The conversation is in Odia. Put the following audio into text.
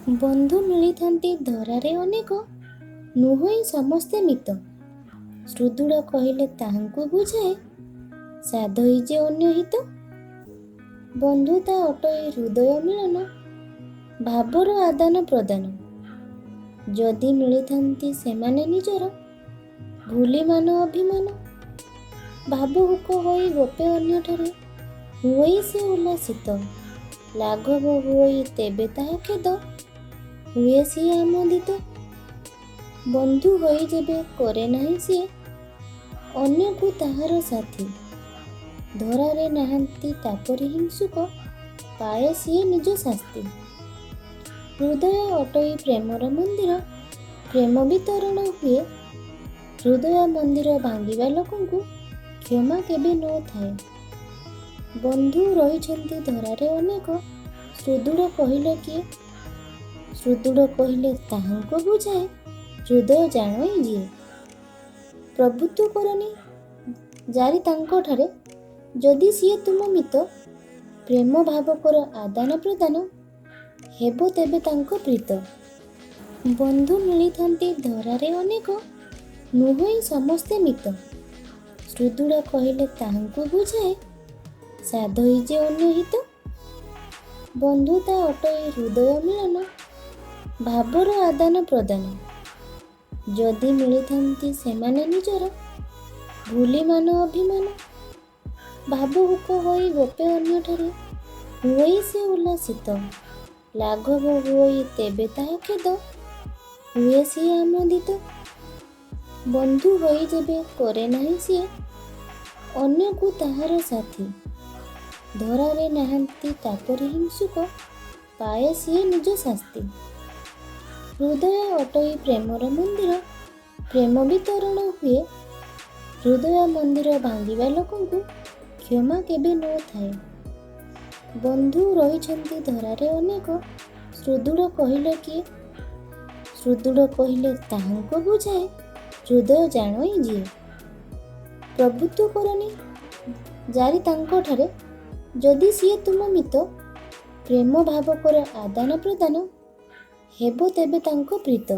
ବନ୍ଧୁ ମିଳିଥାନ୍ତି ଧରାରେ ଅନେକ, ନୁହଇ ସମସ୍ତେ ମିତ। ସୁଦୃଢ଼ କହିଲେ ତାହାଙ୍କୁ ବୁଝାଏ, ସାଧଇ ଯେ ଅନ୍ୟ ହିତ। ବନ୍ଧୁତା ଅଟଇ ହୃଦୟ ମିଳନ, ଭାବର ଆଦାନ ପ୍ରଦାନ। ଯଦି ମିଳିଥାନ୍ତି ସେମାନେ ନିଜର, ଭୁଲି ମାନ ଅଭିମାନ। ଭାବହୁକ ହୋଇ ଗୋପେ ଅନ୍ୟଠାରେ ହୁଅଇ ସେ ଉଲ୍ଲାସିତ। ଲାଘବ ହୁଅଇ ତେବେ ତାହା ଖେଦ, ହୁଏ ସିଏ ଆମୋଦିତ। ବନ୍ଧୁ ହୋଇ ଯେବେ କରେ ନାହିଁ ସିଏ ଅନ୍ୟକୁ ତାହାର ସାଥୀ। ଧରାରେ ନାହାନ୍ତି ତାପରି ହିଂସୁକ, ପାଏ ସିଏ ନିଜ ଶାସ୍ତି। ହୃଦୟ ଅଟଇ ପ୍ରେମର ମନ୍ଦିର, ପ୍ରେମ ବିତରଣ ହୁଏ। ହୃଦୟ ମନ୍ଦିର ଭାଙ୍ଗିବା ଲୋକଙ୍କୁ କ୍ଷମା କେବେ ନ ଥାଏ। ବନ୍ଧୁ ରହିଛନ୍ତି ଧରାରେ ଅନେକ, ସୁଦୃଢ଼ କହିଲ କିଏ? ସୁଦୃଢ଼ କହିଲେ ତାହାଙ୍କୁ ବୁଝାଏ, ହୃଦୟ ଜାଣଇ ଯିଏ। ପ୍ରଭୁତ୍ୱ କରନି ଜାରି ତାଙ୍କଠାରେ, ଯଦି ସିଏ ତୁମ ମିତ। ପ୍ରେମ ଭାବକର ଆଦାନ ପ୍ରଦାନ, ହେବ ତେବେ ତାଙ୍କ ପ୍ରୀତ। ବନ୍ଧୁ ମିଳିଥାନ୍ତି ଧରାରେ ଅନେକ, ନୁହଇ ସମସ୍ତେ ମିତ। ସୁଦୃଢ଼ କହିଲେ ତାହାଙ୍କୁ ବୁଝାଏ, ସାଧଇ ଯେ ଅନ୍ୟ ହିତ। ବନ୍ଧୁତା ଅଟଇ ହୃଦୟ ମିଳନ, ଭାବର ଆଦାନ ପ୍ରଦାନ। ଯଦି ମିଳିଥାନ୍ତି ସେମାନେ ନିଜର, ଭୁଲି ମାନ ଅଭିମାନ। ଭାବହୁକ ହୋଇ ଗୋପେ ଅନ୍ୟଠାରେ ହୁଅଇ ସେ ଉଲ୍ଲାସିତ। ଲାଘବ ହୁଅଇ ତେବେ ତାହା ଖେଦ, ହୁଏ ସିଏ ଆମୋଦିତ। ବନ୍ଧୁ ହୋଇ ଯେବେ କରେ ନାହିଁ ସିଏ ଅନ୍ୟକୁ ତାହାର ସାଥୀ। ଧରାରେ ନାହାନ୍ତି ତାପରି ହିଂସୁକ, ପାଏ ସିଏ ନିଜ ଶାସ୍ତି। ହୃଦୟ ଅଟଇ ପ୍ରେମର ମନ୍ଦିର, ପ୍ରେମ ବିତରଣ ହୁଏ। ହୃଦୟ ମନ୍ଦିର ଭାଙ୍ଗିବା ଲୋକଙ୍କୁ କ୍ଷମା କେବେ ନ ଥାଏ। ବନ୍ଧୁ ରହିଛନ୍ତି ଧରାରେ ଅନେକ, ସୁଦୃଢ଼ କହିଲ କିଏ? ସୁଦୃଢ଼ କହିଲେ ତାହାଙ୍କୁ ବୁଝାଏ, ହୃଦୟ ଜାଣଇ ଯିଏ। ପ୍ରଭୁତ୍ୱ କରନି ଜାରି ତାଙ୍କଠାରେ, ଯଦି ସିଏ ତୁମ ମିତ। ପ୍ରେମ ଭାବକର ଆଦାନ ପ୍ରଦାନ, ହେବ ତେବେ ତାଙ୍କ ପ୍ରୀତ।